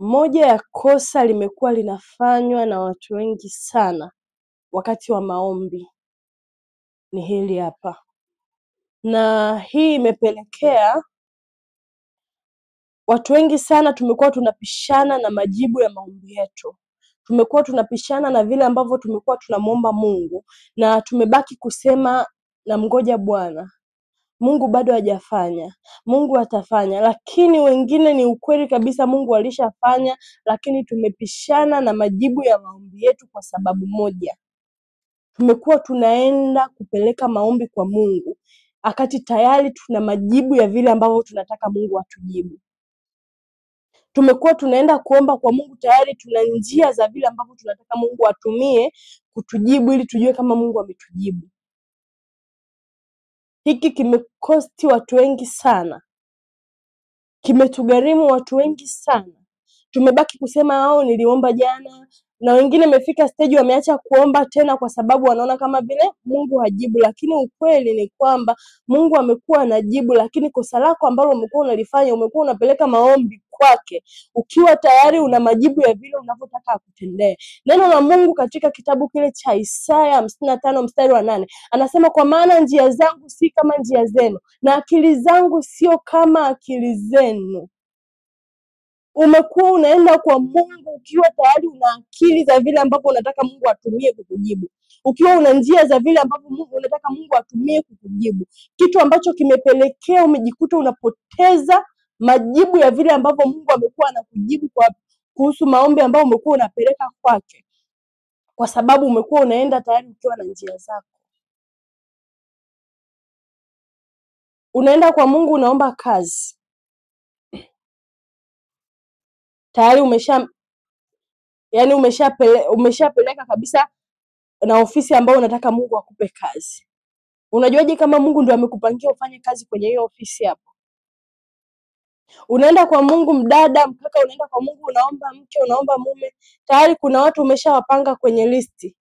Moja ya kosa limekuwa linafanywa na watu wengi sana wakati wa maombi ni hili hapa. Na hii imepelekea watu wengi sana tumekuwa tunapishana na majibu ya maombi yetu. Tumekuwa tunapishana na vile ambavyo tumekuwa tunamuomba Mungu, na tumebaki kusema na mngoja Bwana. Mungu bado hajafanya, Mungu atafanya. Lakini wengine ni ukweli kabisa Mungu alishafanya, lakini tumepishana na majibu ya maombi yetu kwa sababu moja. Tumekuwa tunaenda kupeleka maombi kwa Mungu akati tayari tuna majibu ya vile ambavyo tunataka Mungu atujibu. Tumekuwa tunaenda kuomba kwa Mungu tayari tuna njia za vile ambavyo tunataka Mungu atumie kutujibu ili tujue kama Mungu ametujibu. Hiki kimekosti watu wengi sana, kimetugharimu watu wengi sana. Tumebaki kusema hao niliomba jana, na wengine imefika stage wameacha kuomba tena kwa sababu wanaona kama vile Mungu hajibu. Lakini ukweli ni kwamba Mungu amekuwa anajibu, lakini kosa lako ambalo umekuwa unalifanya, umekuwa unapeleka maombi kwake ukiwa tayari una majibu ya vile unavyotaka akutendee. Neno la Mungu katika kitabu kile cha Isaya 55 mstari wa 8 anasema, kwa maana njia zangu si kama njia zenu na akili zangu sio kama akili zenu. Umekuwa unaenda kwa Mungu ukiwa tayari una akili za vile ambavyo unataka Mungu atumie kukujibu, ukiwa una njia za vile ambavyo Mungu unataka Mungu atumie kukujibu, kitu ambacho kimepelekea umejikuta unapoteza majibu ya vile ambavyo Mungu amekuwa anakujibu kwa kuhusu maombi ambayo umekuwa unapeleka kwake, kwa sababu umekuwa unaenda tayari ukiwa na njia zako. Unaenda kwa Mungu unaomba kazi, tayari umeshapeleka kabisa na ofisi ambayo unataka Mungu akupe kazi. Unajuaje kama Mungu ndio amekupangia ufanye kazi kwenye hiyo ofisi hapo? Unaenda kwa Mungu mdada, mkaka, unaenda kwa Mungu unaomba mke, unaomba mume, tayari kuna watu umeshawapanga kwenye listi.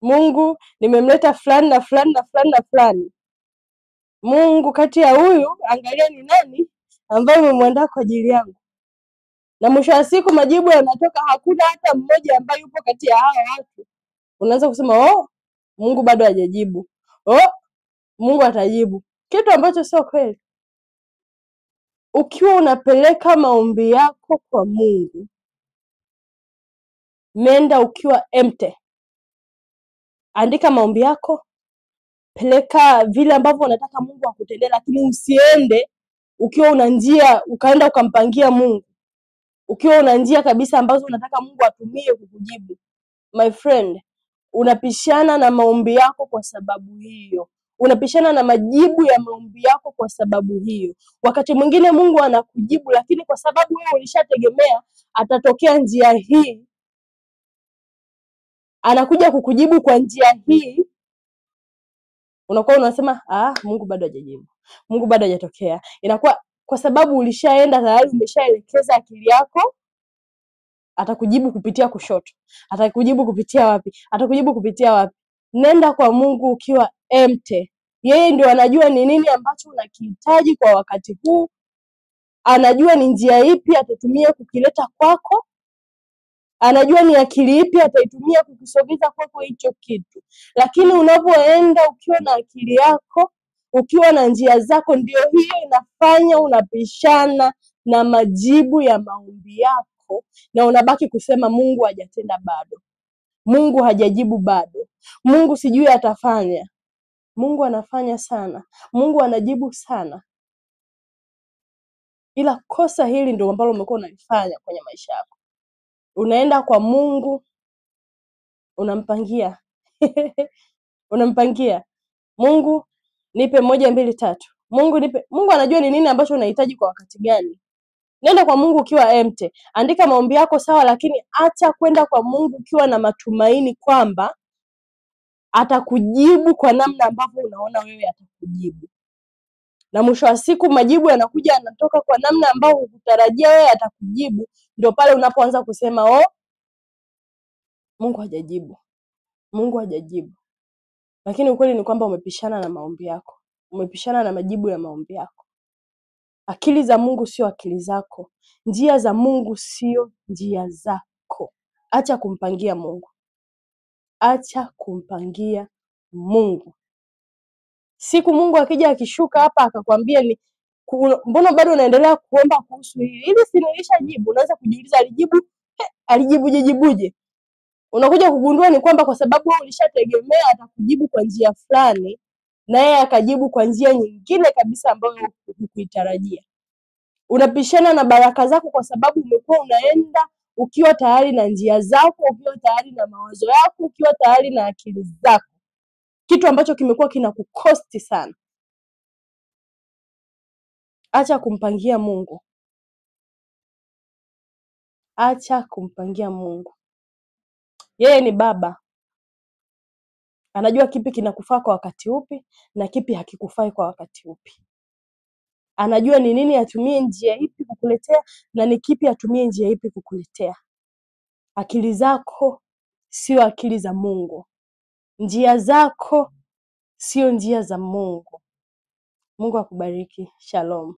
Mungu, nimemleta fulani na fulani na fulani na fulani. Mungu, kati ya huyu angalia ni nani ambaye umemwandaa kwa ajili yangu. Na mwisho wa siku majibu yanatoka, hakuna hata mmoja ambaye yupo kati ya hawa watu. Unaanza kusema oh, Mungu bado hajajibu, oh, Mungu atajibu, kitu ambacho sio kweli. Ukiwa unapeleka maombi yako kwa Mungu, nenda ukiwa empty. Andika maombi yako, peleka vile ambavyo unataka Mungu akutendee, lakini usiende ukiwa una njia ukaenda ukampangia Mungu, ukiwa una njia kabisa ambazo unataka Mungu atumie kukujibu. My friend, unapishana na maombi yako kwa sababu hiyo. Unapishana na majibu ya maombi yako kwa sababu hiyo. Wakati mwingine Mungu anakujibu, lakini kwa sababu wewe ulishategemea atatokea njia hii, anakuja kukujibu kwa njia hii, unakuwa unasema ah, Mungu bado hajajibu, Mungu bado hajatokea. Inakuwa kwa sababu ulishaenda tayari, umeshaelekeza akili yako, atakujibu kupitia kushoto, atakujibu kupitia wapi, atakujibu kupitia wapi. Nenda kwa Mungu ukiwa empty. Yeye ndio anajua ni nini ambacho unakihitaji kwa wakati huu, anajua ni njia ipi atatumia kukileta kwako, anajua ni akili ipi ataitumia kukisogeza kwako hicho kitu. Lakini unapoenda ukiwa na akili yako, ukiwa na njia zako, ndio hiyo inafanya unapishana na majibu ya maombi yako, na unabaki kusema Mungu hajatenda bado, Mungu hajajibu bado, Mungu sijui atafanya. Mungu anafanya sana, Mungu anajibu sana, ila kosa hili ndio ambalo umekuwa unalifanya kwenye maisha yako. Unaenda kwa Mungu unampangia unampangia Mungu, nipe 1 2 3, Mungu nipe. Mungu anajua ni nini ambacho unahitaji kwa wakati gani. Nenda kwa Mungu ukiwa empty, andika maombi yako sawa, lakini acha kwenda kwa Mungu ukiwa na matumaini kwamba atakujibu kwa namna ambavyo unaona wewe atakujibu. Na mwisho wa siku majibu yanakuja yanatoka kwa namna ambayo hukutarajia wewe atakujibu. Ndio pale unapoanza kusema oh, Mungu hajajibu, Mungu hajajibu. Lakini ukweli ni kwamba umepishana na maombi yako, umepishana na majibu ya maombi yako. Akili za Mungu sio akili zako, njia za Mungu sio njia zako. Acha kumpangia Mungu, acha kumpangia Mungu. Siku Mungu akija akishuka hapa akakwambia ni mbona bado unaendelea kuomba kuhusu hili hili, si nilishajibu? Unaweza kujiuliza alijibu, alijibu jijibuje? Unakuja kugundua ni kwamba kwa sababu wewe ulishategemea atakujibu kwa njia fulani, na yeye akajibu kwa njia nyingine kabisa ambayo hukuitarajia. Unapishana na baraka zako kwa sababu umekuwa unaenda ukiwa tayari na njia zako, ukiwa tayari na mawazo yako, ukiwa tayari na akili zako, kitu ambacho kimekuwa kinakukosti sana. Acha kumpangia Mungu, acha kumpangia Mungu. Yeye ni Baba, anajua kipi kinakufaa kwa wakati upi na kipi hakikufai kwa wakati upi. Anajua ni nini atumie njia ipi kukuletea na ni kipi atumie njia ipi kukuletea. Akili zako sio akili za Mungu, njia zako sio njia za Mungu. Mungu akubariki. Shalom.